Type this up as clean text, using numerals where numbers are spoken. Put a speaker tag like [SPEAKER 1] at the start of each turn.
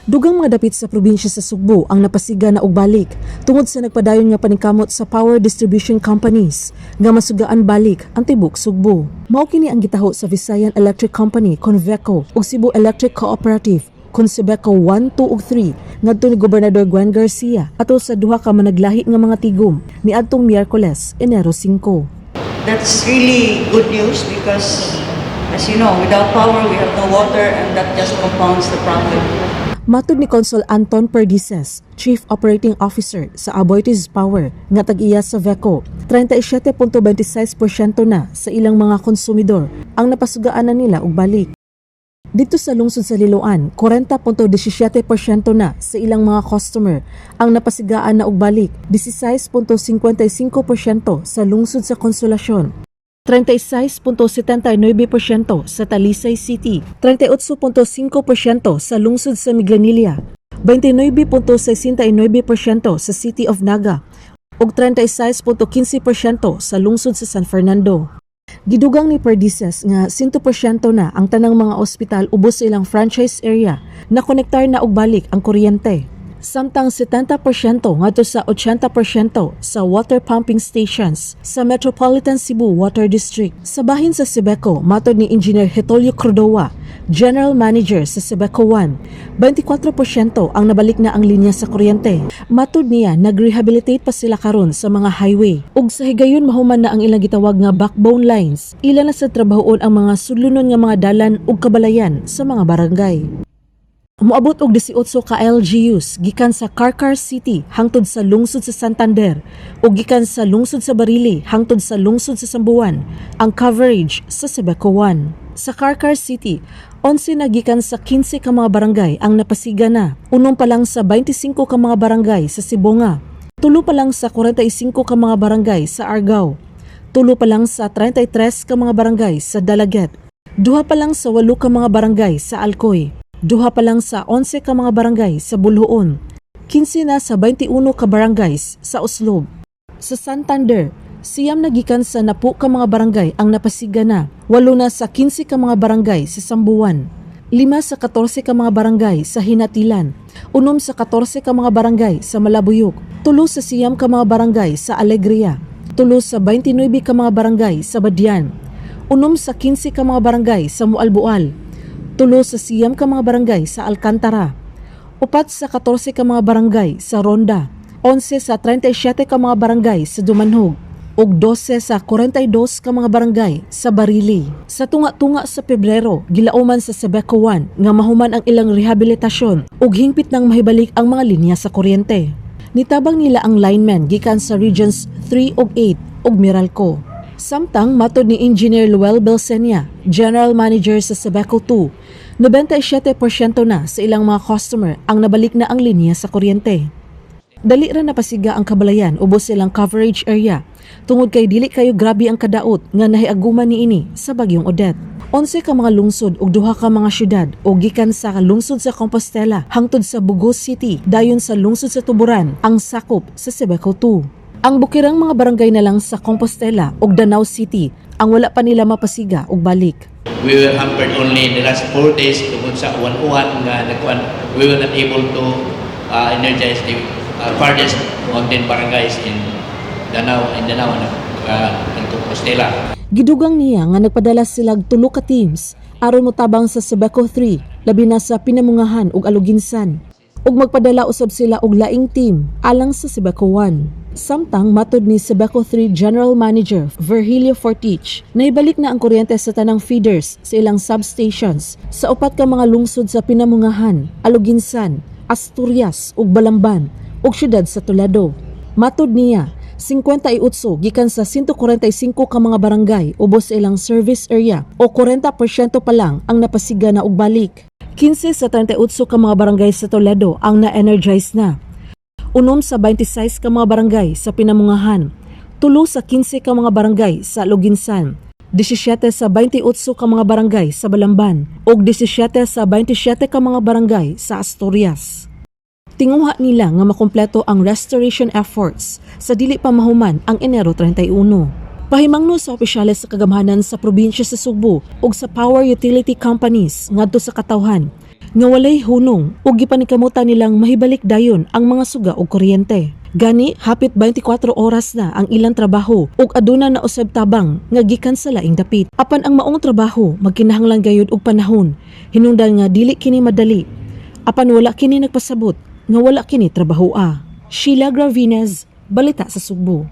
[SPEAKER 1] Dugang mga dapit sa probinsya sa Sugbo ang napasiga na og balik tungod sa nagpadayon nga paningkamot sa power distribution companies nga masugaan balik ang tibok Sugbo. Mao kini ang gitaho sa Visayan Electric Company, Conveco, ug Cebu Electric Cooperative, Consebeco 1, 2 ug 3, ngadto ni Gobernador Gwen Garcia atol sa duha ka managlahi nga mga tigom niadtong Miyerkules, Enero 5.
[SPEAKER 2] That's really good news because, as you know, without power, we have no water, and that just compounds the problem.
[SPEAKER 1] Matod ni Consul Anton Perdices, Chief Operating Officer sa Aboitiz Power nga tag-iya sa VECO, 37.26% na sa ilang mga konsumidor ang napasugaan na nila og balik. Didto sa lungsod sa Liloan, 40.17% na sa ilang mga customer ang napasigaan na og balik, 16.55% sa lungsod sa Consolacion, 36.79% sa Talisay City, 38.5% sa lungsod sa Minglanilla, 29.69% sa City of Naga, ug 36.15% sa lungsod sa San Fernando. Gidugang ni Perdices nga 100% na ang tanang mga ospital ubos sa ilang franchise area na konektar na og balik ang kuryente. Samtang 70% ngadto sa 80% sa water pumping stations sa Metropolitan Cebu Water District. Sa bahin sa Cebeco, matod ni Engineer Hetolio Cordoa, General Manager sa Cebeco 1, 24% ang nabalik na ang linya sa kuryente. Matod niya, nag-rehabilitate pa sila karon sa mga highway. Ug sa higayon mahuman na ang ilang gitawag nga backbone lines, ila na sa trabahoon ang mga sudlonon nga mga dalan ug kabalayan sa mga barangay. Moabot og 18 ka LGUs gikan sa Carcar City hangtod sa lungsod sa Santander ug gikan sa lungsod sa Barili hangtod sa lungsod sa Samboan ang coverage sa Cebeco 1. Sa Carcar City, 11 na gikan sa 15 ka mga barangay ang napasiga na. Unom pa lang sa 25 ka mga barangay sa Sibonga. 3 pa lang sa 45 ka mga barangay sa Argao. 3 pa lang sa 33 ka mga barangay sa Dalaguete. 2 pa lang sa 8 ka mga barangay sa Alcoy. 2 pa lang sa 11 ka mga barangay sa Boljoon. 15 na sa 21 ka barangays sa Oslob. Sa Santander, 9 na gikan sa 10 ka mga barangay ang napasiga na. 8 na sa 15 ka mga barangay sa Samboan. 5 sa 14 ka mga barangay sa Ginatilan. 6 sa 14 ka mga barangay sa Malabuyoc. 3 sa 9 ka mga barangay sa Alegria. 3 sa 29 ka mga barangay sa Badian. 6 sa 15 ka mga barangay sa Moalboal. 3 sa 9 ka mga barangay sa Alcantara. 4 sa 14 ka mga barangay sa Ronda. 11 sa 37 ka mga barangay sa Dumanjug ug 12 sa 42 ka mga barangay sa Barili. Sa tunga-tunga sa Pebrero, gilauman sa Cebeco 1 nga mahuman ang ilang rehabilitasyon ug hingpit nang mahibalik ang mga linya sa kuryente. Nitabang nila ang linemen gikan sa Regions 3 ug 8 ug Meralco. Samtang matod ni Engineer Luel Belcenia, General Manager sa Cebeco 2, 97% na sa ilang mga customer ang nabalik na ang linya sa kuryente. Dali ra napasiga ang kabalayan ubos sa ilang coverage area tungod kay dili kayo grabe ang kadaot nga nahiaguman niini sa bagyong Odette. 11 ka mga lungsod ug duha ka mga syudad o gikan sa lungsod sa Compostela hangtod sa Bogo City dayon sa lungsod sa Tuburan ang sakop sa Cebeco 2. Ang bukirang mga barangay na lang sa Compostela ug Danao City ang wala pa nila mapasiga og balik.
[SPEAKER 3] We were hampered only in the last 4 days tungod sa uwan-uwan nga nagkuan. We were not able to energize the farthest mountain barangays in Danao and Compostela.
[SPEAKER 1] Gidugang niya nga nagpadala sila og tulo ka teams aron motabang sa Cebeco 3, labi na sa Pinamungahan ug Aloguinsan. Ug magpadala usab sila og laing team alang sa Cebeco 1. Samtang matod ni Cebeco 3 General Manager Virgilio Fortich, naibalik na ang kuryente sa tanang feeders sa ilang substations sa upat ka mga lungsod sa Pinamungahan, Aloguinsan, Asturias ug Balamban ug syudad sa Toledo. Matod niya, 58 gikan sa 145 ka mga barangay ubos sa ilang service area o 40% pa lang ang napasiga na og balik. 15 sa 38 ka mga barangay sa Toledo ang na-energize na. 6 sa 26 ka mga barangay sa Pinamungahan, 3 sa 15 ka mga barangay sa Aloguinsan, 17 sa 28 ka mga barangay sa Balamban ug 17 sa 27 ka mga barangay sa Asturias. Tinguha nila nga makumpleto ang restoration efforts sa dili pa mahuman ang Enero 31. Pahimangno sa opisyales sa kagamhanan sa probinsya sa Sugbo ug sa power utility companies ngadto sa katawhan. Nga walay hunong ug gipanikamutan nilang mahibalik dayon ang mga suga og kuryente. Gani hapit 24 oras na ang ilang trabaho ug aduna na usab tabang nga gikan sa laing dapit. Apan ang maong trabaho magkinahanglan gayud og panahon, hinungdan nga dili kini madali. Apan wala kini nagpasabot nga wala kini trabahoa. Sheila Gravines, Balita sa Sugbo.